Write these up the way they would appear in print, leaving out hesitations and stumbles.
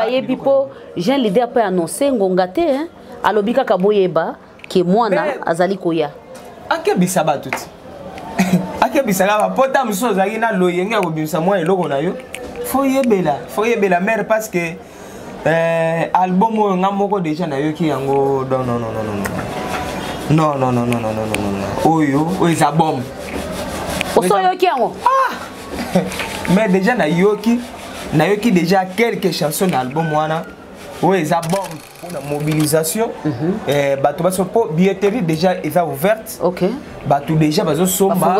Bayebi mpo jeune leader mpe annonce ngonga te, hein? Alobi kaka boyeba ke mwana azali koya. Akebisa bato ti, akebisa kaka pota mosusu ozalaki na loyenge ya kobimisa mwa eloko na yo. Fo yebela, fo yebela mare, parce que album oyo nga moko déjà nayoki yango. Non, non, non, non, non, non, non, non, non, non, non, non, non, oyo oyo eza bombe. Oso oyoki yango? Ah, mais déjà nayoki déjà quelques chansons na album wana. Oyo eza bombe mpona mobilisation. Bato baso mpo billetterie déjà eza ouverte. Bato déjà bazosomba,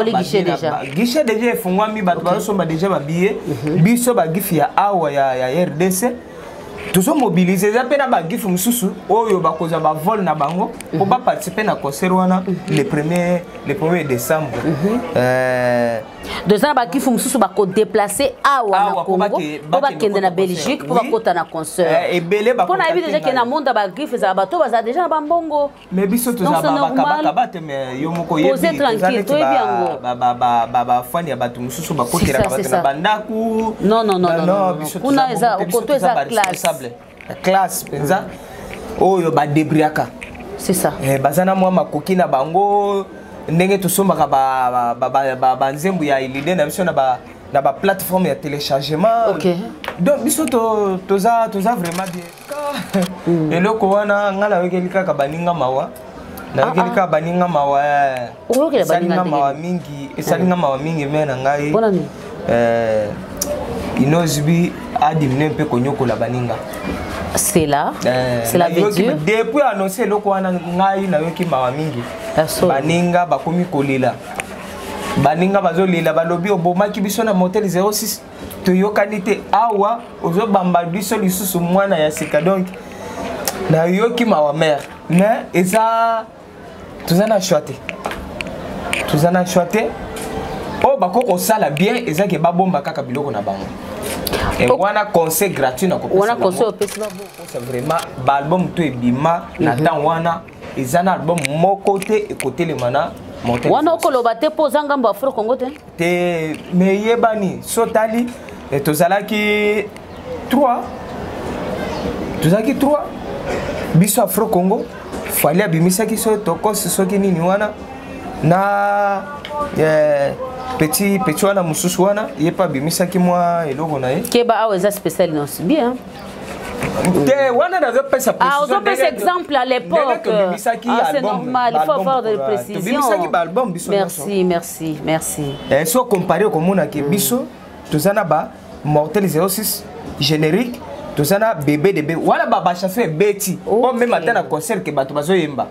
guichet déjà efungwami, bato bazosomba déjà babillet. Biso bagifi ya awa ya RDC tozomobilize, eza mpe na bagife mosusu oyo bakozwa bavol na bango mpo baparticipe na concert wana le premier décembre. Donc eza na bakifu mosusu bakodéplace awa na Congo mpo bakende na Belgique mpo bakota na concert. Ebele. Mpo nayebi déjà ke na monde ya bagriffe ezala bato bazala déjà na bambongo. Mais biso toza bakabakaba te, mais yo moko. Pose tranquille, toyebi yango. Bafani ya bato mosusu bakotelaka bato na bandako. Non, non, non, non, kuna eza koto, eza classe. Classe mpenza oyo badebriaka. C'est ça. Baza na mwa makoki na bango, ndenge tosombaka banzembo ya leader na biso na baplateforme ya téléchargement. Donc biso toza vraiment bien. Eloko wana ngai nayokeli kaka baninga mawa, nayokeli kaka baninga mawa. Esalinga mawa mingi, esalinga mawa mingi. Me na ngai Innoss'B adiminuer mpe konyokola baninga. C'est là, cela veut dire Depuis annonce eloko wana, ngai nayoki mawa mingi. Baninga bakomi kolela, baninga bazolela, balobi obomaki biso na Motel 06, toyokani te, awa ozobamba biso lisusu mwana ya sika. Donc nayoki mawa mare, mais eza toza na choix te, toza na choix te. Oyo bakoki kosala bien eza ke babomba kaka biloko na bango wana. Conseil gratuit na wana, conseil opesi. Bakosa vraiment baalbum to ebima na ntango wana, eza na album moko te ekotelema na wana. Okoloba te mpo oza ngambo Afro Congo te. Te, me yebani so tali, tozalaki 3, tozalaki 3 biso Afro Congo. Fally abimisaki so tokosi soki nini wana na petit petit wana mosusu wana, ye mpe abimisaki mwa eloko na ye. Keba, awa eza spécial Innoss'B, hein? Te, wana nazopesa. Ah, ozopesa exemple à l'époque. Ah, c'est normal, il faut avoir des précisions. Tobimisaki baalbum biso. Merci, merci, merci. So compare, okomonaki biso toza na ba Mortel 06 générique, toza na bébé de bé wana, bachanson ebeti o même ata na concert ke bato bazoyemba.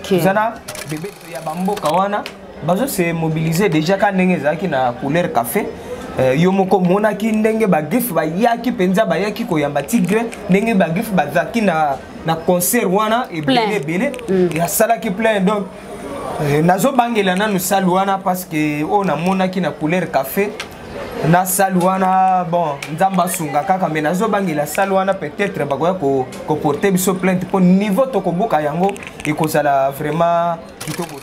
Toza na bébé ya bamboka wana, bazose mobiliser déjà ka ndenge ezalaki na Couleur Café. Yo moko omonaki ndenge bagriffe bayaki mpenza, bayaki koyamba Tigre, ndenge bagriffe bazalaki na concert wana ebele ebele, asalaki plein. Donc nazobangela nanu salle wana, parce que oyo namonaki na Couleur Café na salle wana, bon, Nzambe asunga kaka, mais nazobangela salle wana, peut-être bakoya koporter biso plainte mpo niveau tokobuka yango ekozala vraiment kitoko.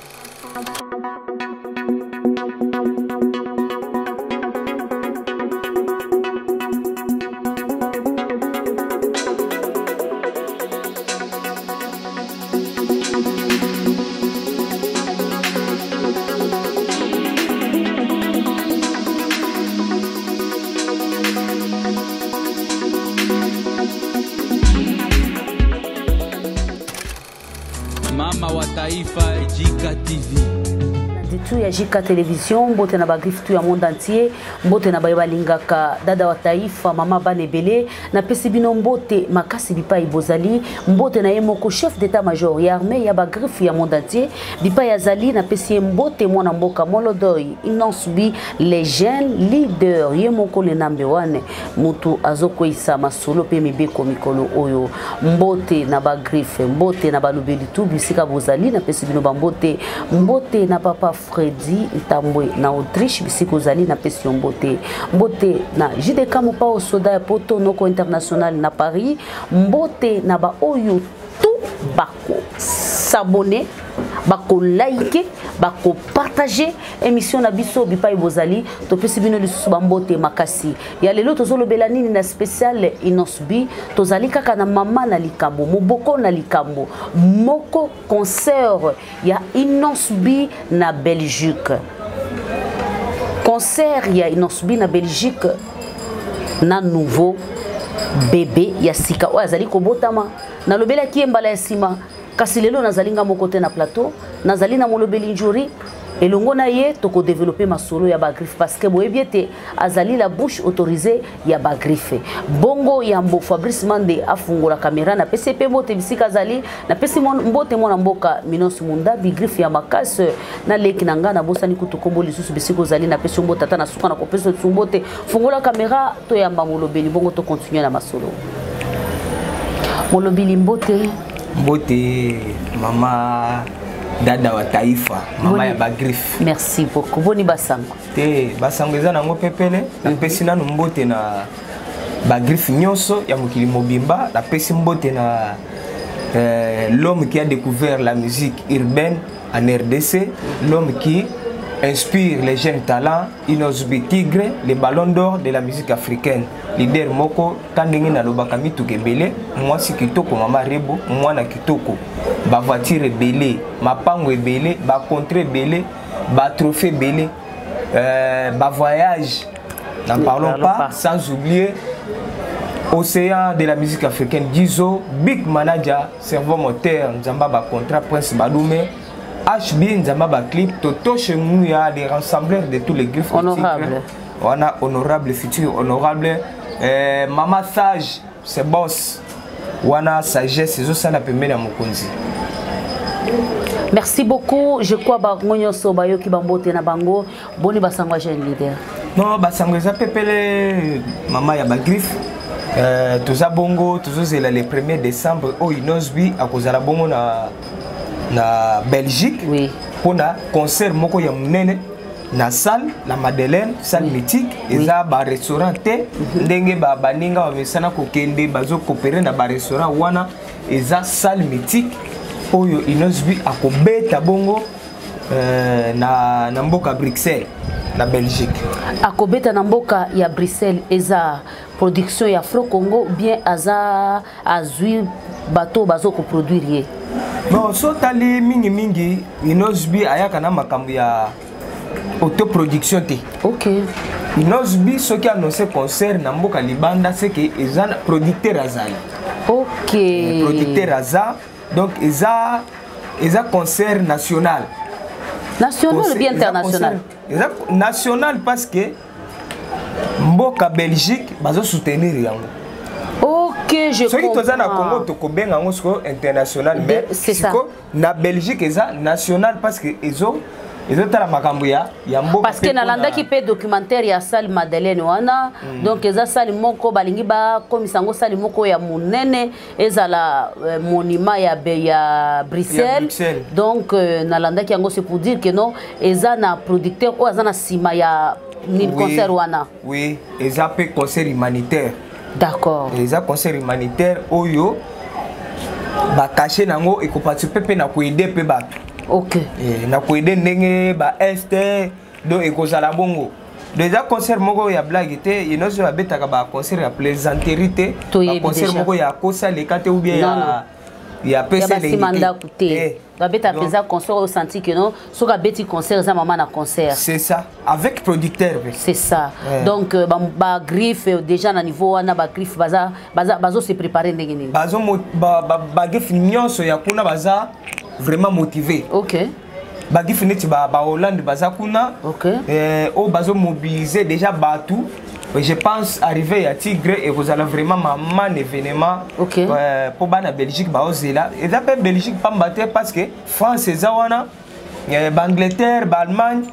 Mama wa taifa, Jika TV. Tu ya JK Télévision, mbote na bagriffe tu ya monde entier, mbote na baye balingaka dada wa taifa, mama bana ebele, napesi bino mbote makasi bipai bozali. Mbote na ye moko chef d'état major ya armée ya bagriffe ya monde entier bipai azali, napesi ye mbote. Mwana mboka Molodoi Innoss'B, les jeunes leader, ye moko le number one, motu azokweyisa masolo mpe mibeko mikolo oyo. Mbote na bagriffe, mbote na balobeli tu bisika bozali, napesi bino bambote. Mbote na papa Fredi Ntambwe na Autriche bisika ozali, napesi yo mbote. Mbote na JDK Mopao, soda ya poto, noko international na Paris. Mbote na baoyo tu bako s'abonner. Bako liker, bako partager émission na biso bipai bozali. Topesi bino lisusu bambote makasi. Ya lelo tozolobela nini na spécial Innoss'B? Tozali kaka na mama na likambo, moboko na likambo moko, concert ya Innoss'B na Belgique. Concert ya Innoss'B na Belgique na nouveau bébé ya sika oyo azali kobotama. Nalobelaki ye mbala ya nsima, kasi lelo nazali nga moko te na plateau, nazali na molobeli Njuri. Elongo na ye tokodévelopper masolo ya bagriffe, parce que boyebi ete azali la bouche autorisée ya bagriffe. Bongo yambo Fabrice Mande afungola kamera, napesi mpe mbote bisika azali. Napesi mbote mwana mboka Minos Mundabi, griffe ya makasi, na leki na ngai, nabosani kutu kombo lisusu. Bisika ozali, napesi mbote. Ata na suka na kopesa lisusu mbote. Fungola kamera, toyamba molobeli, bongo tocontinuer na masolo. Molobeli, mbote. Mbote, mama dada wa taifa, mama ya bagriffe. Merci beaucoup. Boni basango? Te, basango eza nango pepele. Napesi nanu mbote na bagriffe nyonso ya mokili mobimba. Napesi mbote na l'homme qui a découvert la musique urbaine en RDC, l'homme qui inspire les jeunes talents, Innoss'B Tigre, le ballon d'or de la musique africaine, leader moko ka ndenge nalobaka, mituka ebele, mwasi kitoko, mama Rebo, mwana kitoko, bavoiture ebele, mapango ebele, bacontrats ebele, batrophée ebele, bavoyage, n'en parlons pas, pas, sans oublier océan de la musique africaine, Dizo, big manager, cerveau moteur, Nzamba bacontrat, Prince Balume, HB, Nzamba baclip, Toto Chemouya, les rassembleurs de tous les griffes. Honorable. Wana honorable, futur honorable, mama sage, c'est boss wana, sagesse ezosala pembeni ya mokonzi. Merci beaucoup. Je crois bango nyonso bayoki bambote na bango. Boni basango ya jeune leader? Non, basango eza pepele, mama ya bagriffe. Toza bongo tozozela le 1er décembre oyo Innoss'B akozala bongo na Belgique mpona concert moko ya monene na salle La Madeleine, salle mythique. Eza barestaurant te ndenge baninga bamesana kokende, bazokopere na barestaurant wana. Eza salle mythique oyo Innoss'B akobeta bongo na mboka Bruxelles, na Belgique. Akobeta na mboka ya Bruxelles. Eza production ya Afro Congo, bien aza azwi bato bazokoproduire ye? Bon, so otali mingimingi, Innoss'B ayaka na makambo ya autoproduction te. Innoss'B soki annonce concert na mboka libanda, seke eza producteur azali. Producteur aza, donc eza concert national. National ou bien international? Eza national parce que mboka Belgique bazosoutenir yango. Ok, je Soki toza na Congo, tokobenga yango sikoyo international, mais siko na Belgique eza national parce que ezotala makambo ya mboka. Parce que nalandaki mpe documentaire ya salle Madeleine wana. Donc eza salle moko balingi bakomisa yango salle moko ya monene, ezala monument ya Bruxelles, ya Bruxelles. Donc nalandaki yango, c'est pour dire que non, eza na producteur oyo aza na nsima ya nini, concert wana. Oui, eza mpe concert humanitaire. D'accord. Eza concert humanitaire oyo bacachets nango ekoparticiper mpe na koaider mpe bato. Na koaider ndenge baeste, donc ekozala bongo. Donc eza concert moko ya blague te. Ye nyonso babetaka baconcert ya plaisanterie te, baconcert moko ya kosaleka te ou bien ya pesa nsima ndako te. Babeta mpenza concert oyo senti que non, soki abeti concert, eza mama na concert. C'est ça, avec producteur. C'est ça, yeah. Donc bagriffe déjà na niveau wana, bagriffe bazo se préparer ndenge nini? Bagriffe nyonso ya kuna baza vraiment motivé. Bagriffe neti bahollande baza kuna, oyo bazomobiliser déjà bato. Je pense arrivé ya Tigre ekozala vraiment maman événement mpo bana Belgique baozela. Eza mpe Belgique pamba te, parce que France eza wana, baangleterre, baallemagne,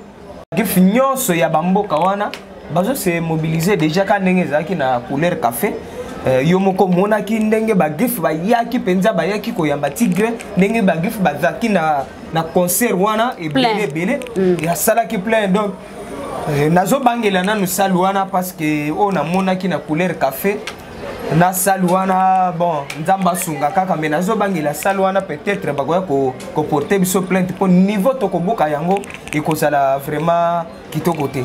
griffe nyonso ya bamboka wana bazose mobiliser déjà. Ka ndenge ezalaki na Couleur Café, yo moko omonaki ndenge bagriffe bayaki mpenza, bayaki koyamba Tigre, ndenge bagriffe bazalaki na concert wana ebele ebele, asalaki plein. Donc nazobangela nanu salle wana parce que oyo namonaki na Couleur Café, Na salle wana, bon, Nzambe asunga kaka, mais nazobangela salle wana, peut-être bakoya koporter biso plainte mpo niveau tokobuka yango ekozala vraiment kitoko te.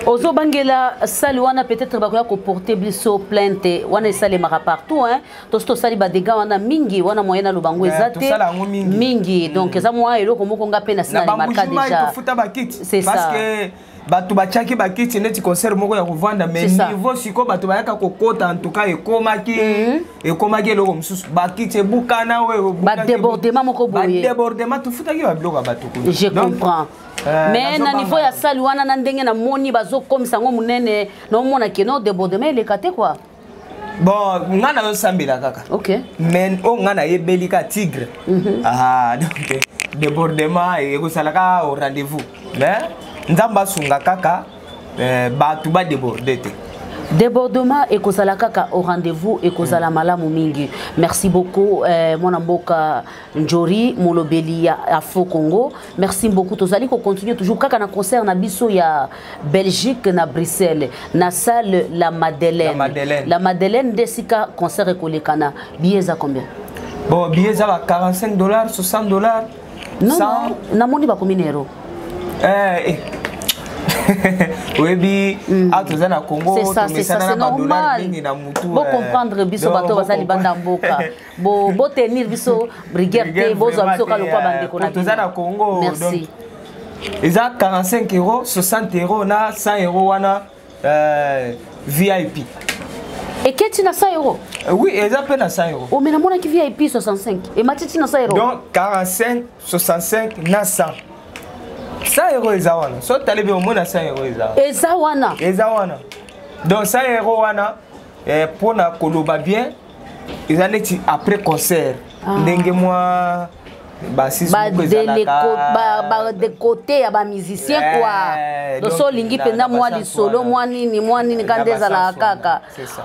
Ozobangela salle wana, peut-être bakoya koporter biso plainte. Wana esalemaka partout, hein. Tosi tosali badégâts wana mingi, wana moyen naloba yango eza te. Tosala yango mingi. Mingi. Donc eza mwa eloko moko nga mpe na sina na remarka bambujimai déjà. Tofuta bakiti C'est parce ça. que bato batiaki bakiti neti concert moko ya kovanda, mais C'est ça. niveau sikoyo bato bayaka kokota, en tout cas ekomaki eloko mosusu, bakiti ebukana oyo. Badébordement moko boye. Badébordement, tofutaki babiloko ya bato kuna. Je Donc, comprends, mais na nazobanga. niveau ya salle wana, na ndenge namoni bazokomisa yango monene, naomona ke no débordement eleka te quoi. Bon, nga nazosambela kaka, mais oyo nga nayebeli ka tigre, ah, donc débordement ekosalaka au rendez-vous, mais Nzambe asunga kaka, bato badéborde te. Débordement ekozala kaka au rendez-vous, ekozala malamu mingi. Merci beaucoup, mwana mboka Njori, molobeli ya Afro Congo, merci beaucoup. Tozali kocontinue toujours kaka na concert na biso ya Belgique, na Bruxelles, na salle La Madeleine. La Madeleine. La Madeleine nde esika concert ekolekana. Billet eza combien? Bon, billet eza ba 45 dollars, 60 dollars. Non, 100. non, namoni bakomi na euro. Eh. Oyebi, awa toza na Congo. C'est ça, c'est ça, c'est normal. Mingi na mutu. Bocomprendre biso bato baza libanda mboka, botenir biso rigueur te, bozwa biso kaka lokwa bandeko na. Toza na Congo. Merci. Eza 45 euros, 60 euros na 100 euros wana VIP. Eketi na 100 euros? Oui, eza mpe na 100 euros. Oh, mais namonaki VIP 65, emati ti na 100 euros. Donc 45, 65 na 100. 100 euros eza wana, so tali be omona 100 euros eza wana. Eza wana. Eza wana. Donc 100 euros wana, mpona koloba bien, eza neti après concert, ndenge mwa basisi moko ezalaka. Badekote ya bamusicien quoi. Donc so olingi mpenza mwa lisolo, mwa nini, mwa nini, ka nde ezalaka kaka.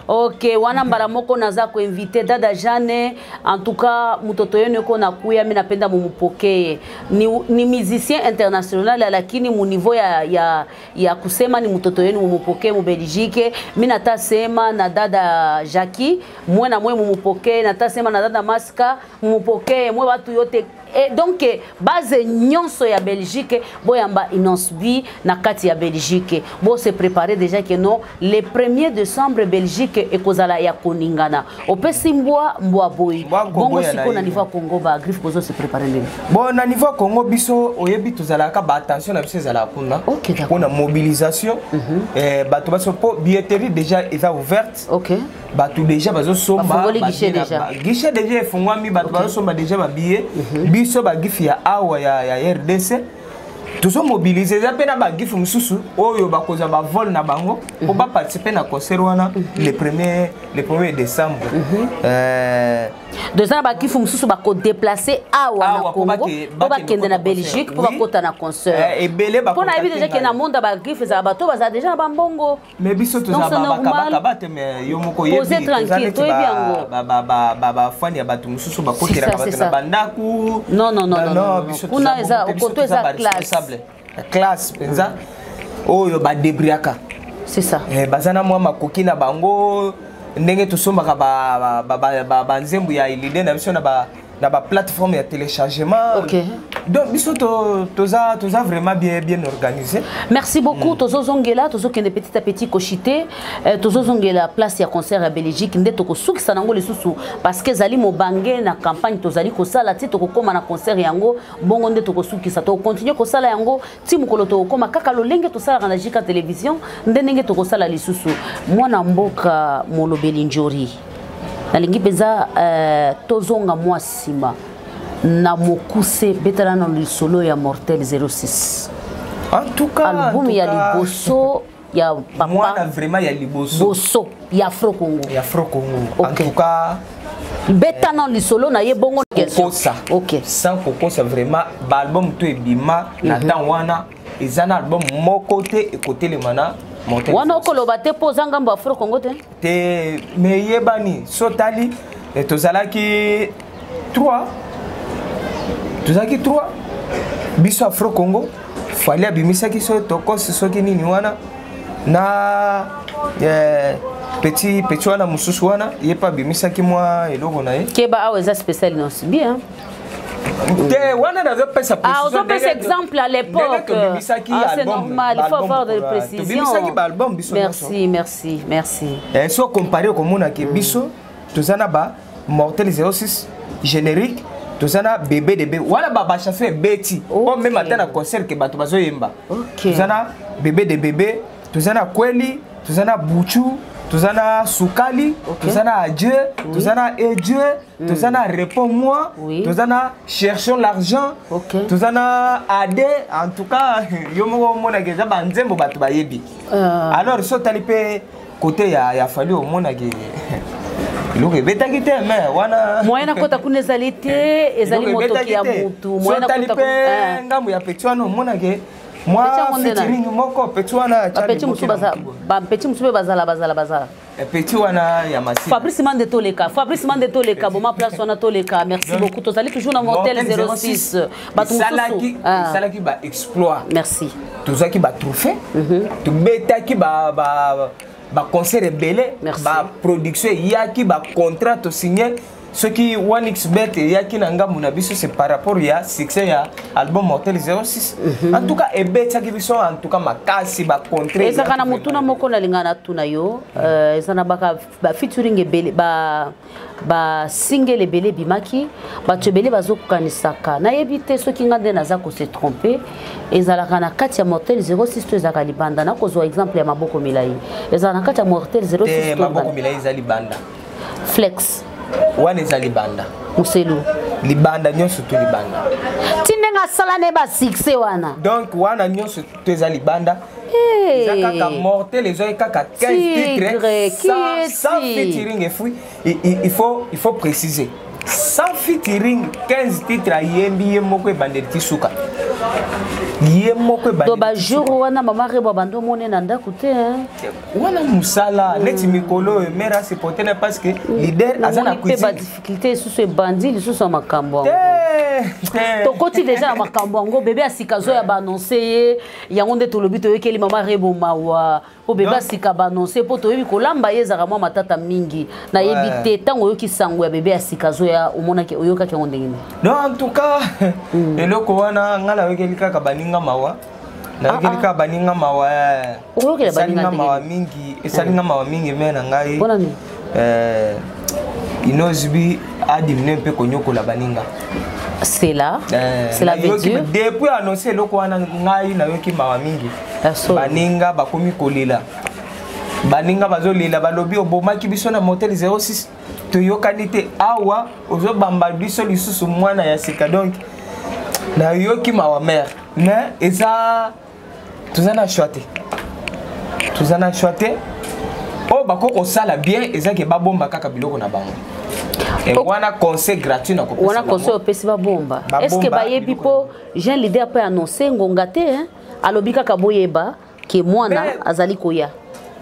Ok, wana mbala moko naza koinvite dada Jeanne. En tout cas, mtoto yenu yuko nakuya, mi napenda mumupokee. Ni musicien international, lakini mu niveau ya kusema ni mtoto yenu, mumupokee mu Belgique. Mi natasema na dada Jackie, mwe na mwe mumupokee. Natasema na dada Maska, mumupokee, mwe watu yote. Et donc base nyonso ya Belgique, boyamba Innoss'B na kati ya Belgique. Bo se préparer déjà que non, le 1er décembre, Belgique ekozala ya koningana. Opesi mbwa, mbwa boyi. Bongo siko na niveau Congo, ba griffe bozo se préparer ndenge? Bon, na niveau Congo, biso oyebi tozalaka ba attention na biso ezalaka kuna. OK, d'accord. Mpona mobilisation, bato baso po billetterie déjà eza ouverte. Bato déjà bazosomba. Bafungoli guichet déjà. Guichet déjà efungwami, bato bazosomba déjà babillet. Biso bagriffe ya awa ya RDC tozomobilize. Eza mpe na bagriffe mosusu oyo bakozwa bavol na bango mpo baparticipe na concert wana le premier décembre. Donc eza na bagriffe mosusu bakodéplace awa na Congo mpo bakende na Belgique mpo bakota na concert. Ebele. Mpo nayebi déjà ke na monde ya bagriffe ezala bato bazala déjà na bambongo. Mais biso toza bakabakaba te, mais yo moko oyebi, tranquille, toyebi yango. Bafani ya bato mosusu bakotelaka bato na bandako. Non, non, non, non, kuna eza koto, eza classe. Classe mpenza oyo badebriaka. C'est ça. Baza na mwa makoki na bango, ndenge tosombaka banzembo ya leader na biso na baplateforme ya téléchargement. Donc biso toza vraiment bien, bien organisé. Merci beaucoup. Tozozongela, tozokende petit à petit koshite, tozozongela place ya concert ya Belgique nde tokosukisa nango lisusu, parce que ezali mobange na campagne tozali kosala ti tokokóma na concert yango. Bongo nde tokosukisa, tokocontinue kosala yango ti mokolo tokokóma kaka lolenge tosalaka na Jika Télévision, nde ndenge tokosala lisusu. Mwana mboka molobeli Njori, nalingi mpenza tozonga mwa nsima na mokuse. Betala na lisolo ya Mortel 06. En tout cas, album ya liboso ya papa. Mwana vraiment ya liboso. Boso ya Afro Congo. Ya Afro Congo, en tout cas. Beta na lisolo na ye bongo. Kokosa, sans kokosa, vraiment baalbum to ebima na ntango wana, eza na album moko te ekotelema na wana. Okoloba te mpo oza ngambo Afro Congo te. Te, me yebani so tali, tozalaki 3, tozalaki 3 biso Afro Congo. Fally abimisaki so tokosi soki nini wana. Na eh, petit petit wana mosusu wana ye mpe abimisaki mwa eloko na ye. Keba awa eza spécial Innoss'B, hein. Te, wana nazopesa. Ah, ozopesa exemple à l'époque. Ah, c'est normal, il faut avoir des précisions. Tobimisaki baalbum biso. Merci, merci, merci. Eh, so compare, okomonaki biso toza na ba Mortel 06 générique, toza na Bébé de Bébé wana bachanson ebeti o même ata na concert ke bato bazoyemba. Toza na Bébé de Bébé, toza na Kweli, toza na Buchu, toza na Sukali, toza na Adieu, toza na Edieu, toza na Réponds moi, toza na Cherchons l'argent, toza na Ade. En tout cas, yo moko omonaki eza banzembo bato bayebi. Alors so otali mpe côté ya Fally, omonaki eloko ebetaki te, mais wana Moyen nakota kuna ezali te, ezali motoki ya mutu. Moyen otali mpe ngambo ya petit wana, omonaki mwa featuring moko petit wana. Bapeti mosusu mpe bazala. Petit wana ya Masina. Fabrice Mande, toleka. Fabrice Mande, toleka. Boma place wana, toleka. Merci beaucoup. Tozali toujours na Mortel 06. Bato mosusu esalaki ba exploit. Merci. Tozwaki batrophée, tobetaki baconcert ebele, baproduction eyaki, bacontrat tosigne. Soki 1xBet eyaki na ngambu na biso, c'est par rapport ya succès ya album Mortel 06. En tout cas, ebetaki biso en tout cas makasi, bacontre. Ezalaka na motuna moko nalingaka natuna yo. Eza na bafeaturing ebele, basingle ebele ebimaki, bato ebele bazokokanisaka. Nayebi te soki nga nde naza kose tromper. Ezalaka na kati ya Mortel 06 to ezalaka libanda? Nakozwa exemple ya Maboko Milai. Ezalaka na kati ya Mortel 06? Maboko Milai eza libanda. Flex? Wana eza libanda. Moselu? Libanda, nyonso to libanda. Ti ndenge asala na ye basuccès wana. Donc wana nyonso to eza libanda. Eza kaka Mortel ezwaki kaka 15 titres sans featuring. Efui, il faut préciser, sans featuring, 15 titres, ayembi ye moko ebandeli ti suka, ye moko. To bajour wana mama Rebo bando omone na ndako te? Wana mosala neti mikolo oyo mare asupporte na, parce que leader aza na cuisine. Badifficulté lisusu ebandi lisusu ya makambo yango. Tokoti déjà na makambo yango. Bebe ya sika azoya, baannonce ye yango nde tolobi toyokeli mama Rebo mawa, mpo bebe asika baannonce, mpo toyebi kolamba ye ezalaka mwa matata mingi. Nayebi te, ntango oyoki sango ya bebe ya sika azoya, omonaki, oyokaki yango ndenge nini? Non, en tout cas, eloko wana ngai nayokeli kaka baninga mawa, nayokeli kaka baninga mawa. Esalinga mawa mingi, esalinga mawa mingi. Me na ngai, Innoss'B adiminuer mpe konyokola baninga. C'est là, cela veut dire Depuis annonce eloko wana, ngai nayoki mawa mingi. Baninga bakomi kolela, baninga bazolela, balobi obomaki biso na Mortel 06, toyokani te, awa ozobamba biso lisusu mwana ya sika. Donc nayoki mawa mare, mais eza toza na choix te, toza na choix te. Oyo bakoki kosala bien eza ke babomba kaka biloko na bango. Wana conseil gratuit na kopesa. Wana conseil opesi, babomba. Est ce que bayebi? Mpo jeune leader mpe annonce ngonga te, alobi kaka boyeba ke mwana azali koya.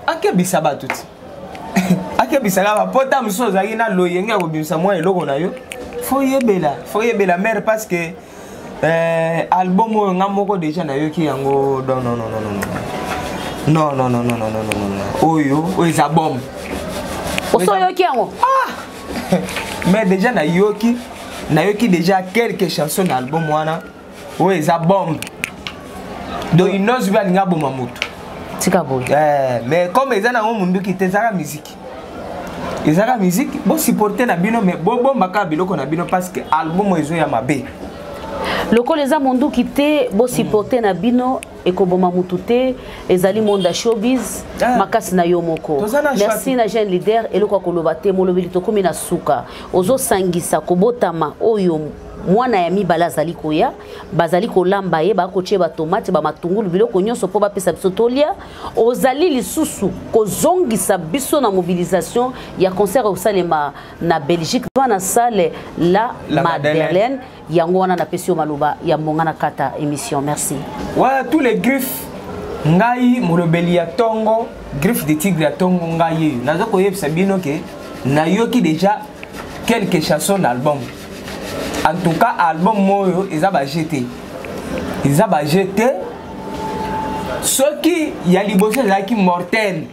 Akebisa bato ti, akebisaka bapota mosusu ozalaki na loyenge ya kobimisa mwa eloko na yo. Fo yebela, fo yebela mare, parce que album oyo nga moko déjà nayoki yango. Non, non, non, non, non, non, non, non, non, non, non, non, non, oyo oyo eza bombe. Oso oyoki yango? Ah, mais déjà nayoki déjà quelques chansons na album wana. Oyo eza bombe. Donc Innoss'B alingi aboma motu. Tika boye. Mais comme eza nango munduki te, ezaka musique, ezaka musique. Bosupporte na bino, mais bobomba kaka biloko na bino, parce que album oyo ezoya mabe. Lokola eza monduki te, bosupporte na bino, ekoboma mutu te, ezali monde ya showbiz. Makasi na yo moko. Merci na jeune leader. Eloko ya koloba te, molobeli, tokómi na suka. Ozosangisa kobotama oyo mwana ya mibale azali koya, bazali kolamba ye, bakotie batomate, bamatungulu, biloko nyonso mpo bapesa biso tolia. Ozali lisusu kozongisa biso na mobilisation ya concert osalema na Belgique, na salle La, La Madeleine. Yango wana napesi yo maloba ya mbonga na kata émission. Merci. Ouais, tous les griffes, ngai molobeli ya ntongo, griffe de tigre ya ntongo, ngai yeyo naza koyebisa bino ke nayoki déjà quelques chansons na album. En tout cas, album oyo eza baje te, eza baje te. Soki ya liboso ezalaki mortel,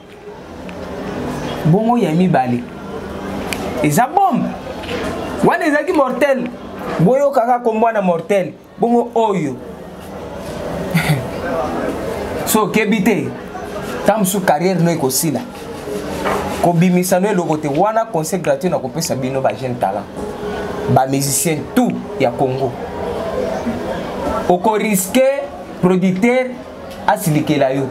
bongo ya mibale eza bombe. Wana ezalaki mortel, boyokaka kombo wana mortel. Bongo oyo so okebi te, ntango mosusu carrière no ekosila, kobimisa no eloko te. Wana conseil gratuit na kopesa bino ba jeune talent, ba musicien tout ya Congo. Okoriske producteur asilikela yo,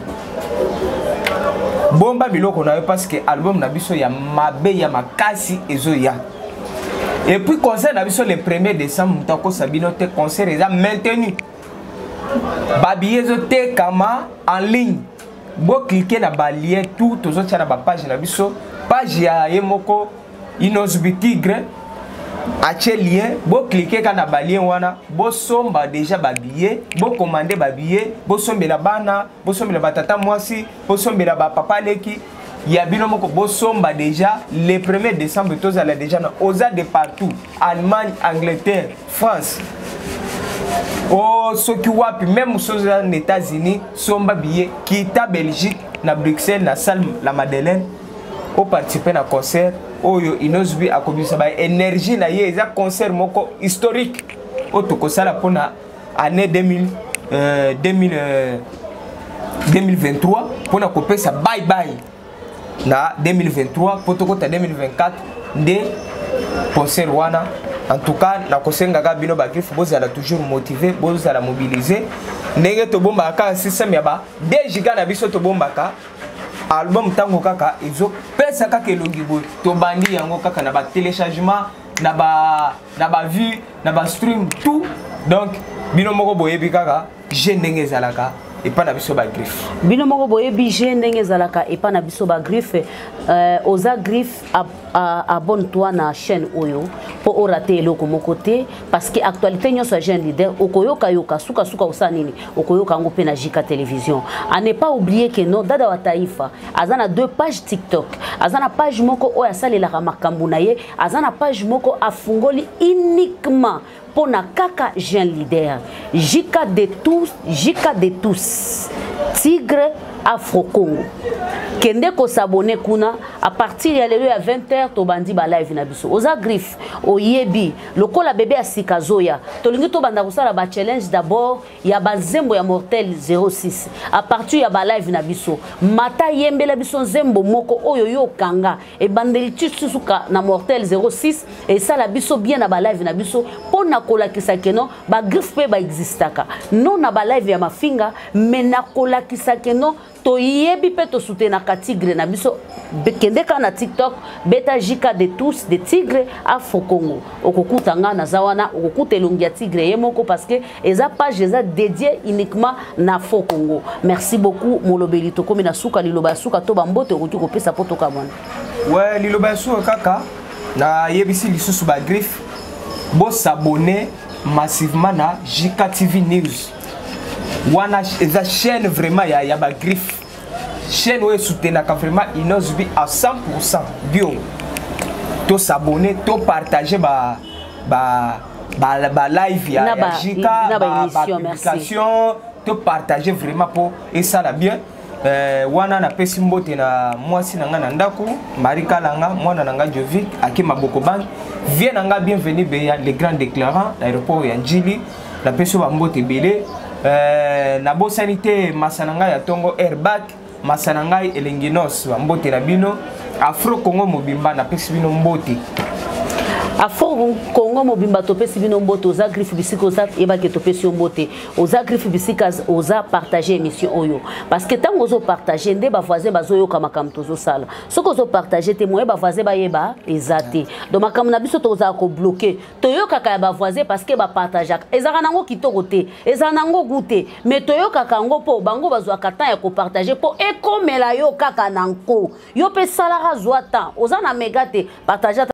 bomba biloko na yo, parce que album na biso ya mabe ya makasi ezoya. Et puis concert na biso le 1er décembre, moto akosa bino te, concert eza maintenu, babillet ezotekama en ligne. Boclique na balien tout tozotia na bapage na biso, page ya ye moko Innoss'B Tigre atie lien. Boclique kaka na balien wana, bosomba déjà babillet, bocommande babillet, bosombela bana, bosombela batata mwasi, bosombela bapapa leki ya bino moko, bosomba déjà. Le 1er décembre tozala déjà na oza de partout, Allemagne, Angleterre, France, o soki wapi, même soki oza na États-Unis, somba billet, kita Belgique, na Bruxelles, na salle La Madeleine, oparticipe na concert oyo Innoss'B akobimisa ba énergie na ye. Eza concert moko historique oyo tokosala mpona année 2000, 2000, 2023, mpona kopesa bye bye na 2023 mpo tokota 2024 nde concert wana. En tout cas, nakosengaka bino bagriffe, bozala toujours motivé, bozala mobilisé. Ndenge tobombaka kaka système ya ba 2 giga na biso, tobombaka album, ntango kaka ezopesa kaka elongi boye, tobandi yango kaka na batéléchargement, na bavue, na bastream, tout. Donc bino moko boyebi kaka je ndenge ezalaka epai na biso bagriffe. Bino moko boyebi je ndenge ezalaka epai na biso bagriffe. Oza griffe, abonne toi na chaîne oyo mpo orate eloko moko te, parce que actualité nyonso ya jeune leader okoyokayoka, sukasuka osala nini, okoyoka yango mpe na Jika Télévision. À ne pas oublier que no Dada wa Taifa aza na deux pages TikTok. Aza na page moko oyo asalelaka makambo na ye, aza na page moko afungoli uniquement mpo na kaka jeune leader. Jika de tous, Jika de tous, Tigre Afro Congo. Kende kos'abonner kuna. À partir ya lelo ya 20h tobandi balive na biso. Oza griffe, oyebi lokola bebe ya sika zoya, tolingi tobanda kosala bachallenge d'abord ya banzembo ya Mortel 06. À partir ya balive na biso, mata yembela biso nzembo moko oyo yo okanga ebandeli ti susuka na Mortel 06. Esala biso bien na balive na biso mpo na kolakisa que non, bagriffe mpe baexistaka, non na balive ya mafinga, mais na kolakisa que non, toyebi mpe tosoutenaka tigre na biso. Kende kaka na TikTok, beta Jika de tous de Tigre Afro Congo, okokuta nga naza wana, okokuta elongi ya tigre ye moko, parce que eza page eza dédié uniquement na Afro Congo. Merci beaucoup, molobeli. Tokomi na suka. Liloba ya suka to bambote okoki kopesa mpo tokamwana. We, liloba ya suka kaka nayebisi lisusu bagriffe, bos'abonner massivement na Jika TV News. Wana eza chaîne vraiment ya bagriffe, chaîne oyo esoutenaka vraiment Innoss'B à 100 bio. Tos'abonner, topartage ba live ya Jika, bapublication, topartage vraiment mpo esala bien. Wana napesi mbote na mwasi na ngai na ndako, Marie Kalanga, mwana na ngai Jovic ake maboko bank, vie na ngai Bienvenu Beya, le grand déclarant na aéroport ya Njili, napesi yo bambote ebele. Nabosani te masa na ngai ya ntongo Airbak, masa na ngai Elengi Nos, bambote na bino. Afro Congo mobimba, napesi bino mbote. Afro Congo mobimba, topesi bino mbote. Oza griffe, bisika oza, yebaki topesi yo mbote. Oza griffe, bisika oza, partage émission oyo, parce que ntango ozopartage nde bavoisin bazoyoka makambo tozosala. Soki ozopartage te, moye bavoisin bayeba eza te. Donc makambo na biso tozala kobloquer, toyokaka ya bavoisin parce que bapartageaka. Ezalaka nango kitoko te, ezala nango gu te, mais toyokaka yango mpo bango bazwaka temps ya kopartage mpo ekomela yo kaka na nko. Yo mpe salaka, zwa temps, oza na mega te, partage.